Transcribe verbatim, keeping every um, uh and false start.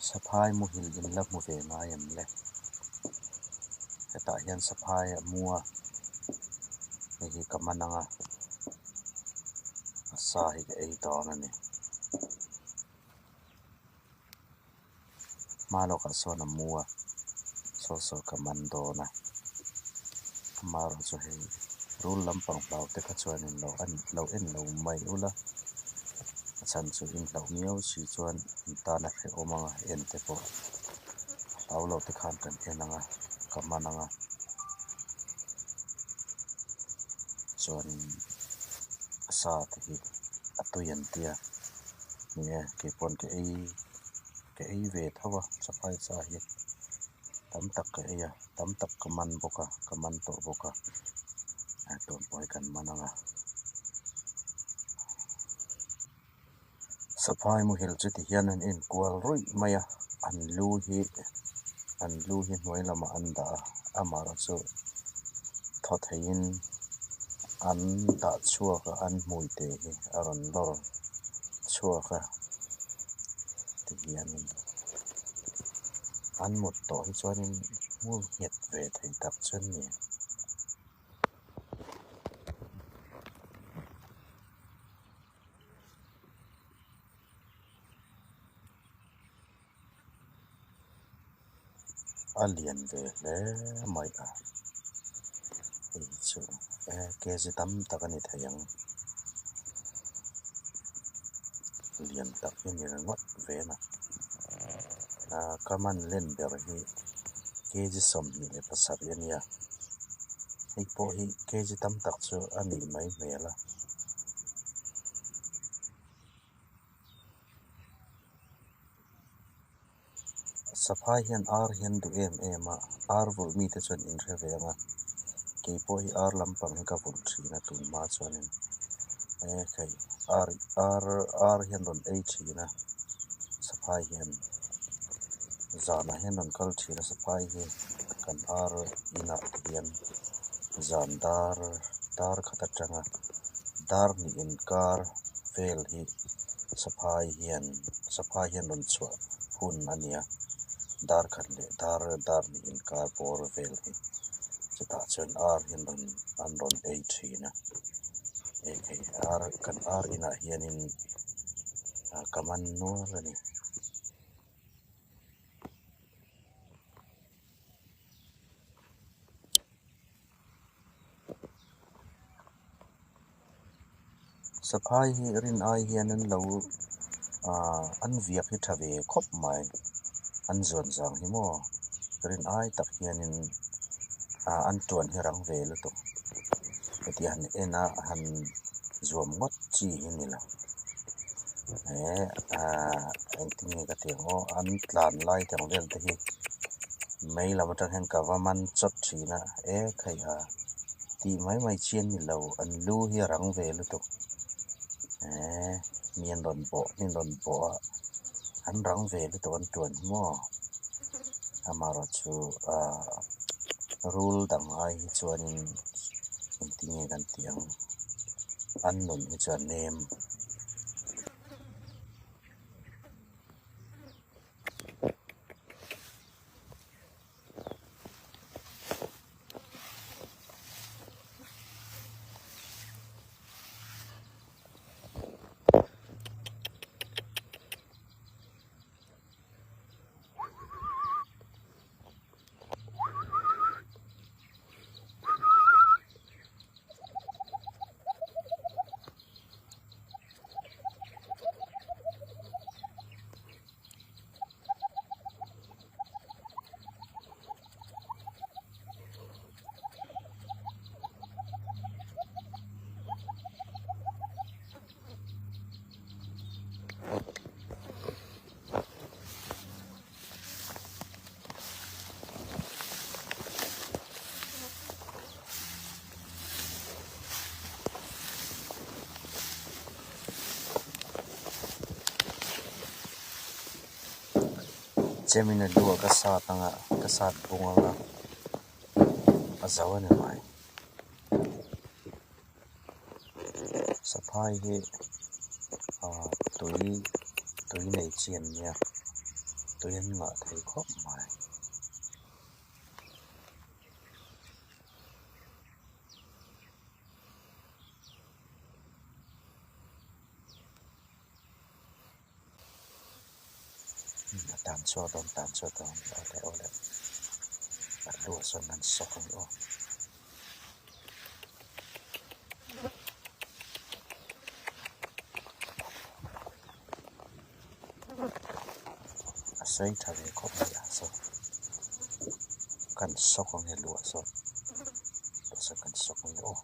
Saphai muhil in la hmu ve ngai em le? Hetah hian saphai a mu a, hei hi ka man ang a, a sa hi ka ei dawn a ni. Hma lawkah sawn a mu a, saw saw ka man dawn a. Amaherawhchu hei rul lampang hlau te kha chuan in lo en, lo en lo mai ula. A chhan chu in hlau miau si chuan in tan a hre awm ang a, en te pawh hlau lo te khan kan en ang a, ka man ang a. Chuan a sa te hi a tui an tia. Nge, kei pawn ka ei, ka ei ve tho a, saphai sa hi. Tam tak ka ei a, tam tak ka man bawk a, ka man tawh bawk a. A, tuan pawh hi kan man ang a. Saphai muhil chu ti hian an inkual ruih mai a, an lu hi, an lu hi hnuai lamah an dah a, amaherawhchu thaw theiin an dah chhuak a, an hmui te hi a rawn lawr chhuak a, ti hian an mut tawh hi chuanin hmu nghet ve thei tak chu a ni. A lian ve hle mai a. Hei chu, eh, kg tam tak a ni thei ang. Lian tak hi ni ringawt ve a. Ah, ka man len ber hi kg sawmhnih leh pasarih a nia. Hei pawh hi kg tam tak chu a nih mai hmel a. Saphai hian ar hian duh em em a, ar vulh mite chuan in hre ve ang a, kei pawh hi ar lampang hi ka vulh ṭhin a tun hma chuanin. E, khai, ar, ar, ar hian rawn ei ṭhin a, saphai hian. Zanah hian rawn kal ṭhin a, saphai hi kan ar inah te hian zan dar, dar khat aṭanga dar hnih inkar vel hi saphai hian, saphai hian rawn chhuah hun a nia. Dar khat leh dar, dar hnih inkar bawr vel hi. Chutah chuan ar hian rawn, an rawn ei ṭhin a. E, khai, ar, kan ar inah hianin, a, ka man nual a ni. Saphai hi rin ai hian an lo, ah, an viak hi ṭha ve khawp mai, an zuan zang hi maw, rin ai tak hianin, ah, an ṭuan hi rang ve lutuk. Heti han en a, han zuam ngawt chi hi ni lo. E, a, engtin nge ka tih ang aw, an tlan lai tiang vel te hi mei lam aṭang hian ka va man chawt ṭhin a, e khai a, tih mai mai chian ni lo, an lu hi a rang ve lutuk. E, mi an rawn bawh, mi an rawn bawh a, an rang ve lutuk an ṭuan hi maw. Amaherawhchu, a, rul dang ai hi chuanin, engtin nge kan tih ang, an nun hi chu a nem. Chemin a lu a ka sat ang a, ka sat bung ang a, a zo a ni mai. Saphai hi, a, tui, tui nei chi an nia. Tui an ngah thei khawp mai. A tan suo dawn, tan suo dawn, ole, ole. A lu a sawn an sawk ang aw. A sei ṭha ve khawp mai a sawn. Kan sawk ang e, lu a sawn. Lu a sawn kan sawk ang e aw.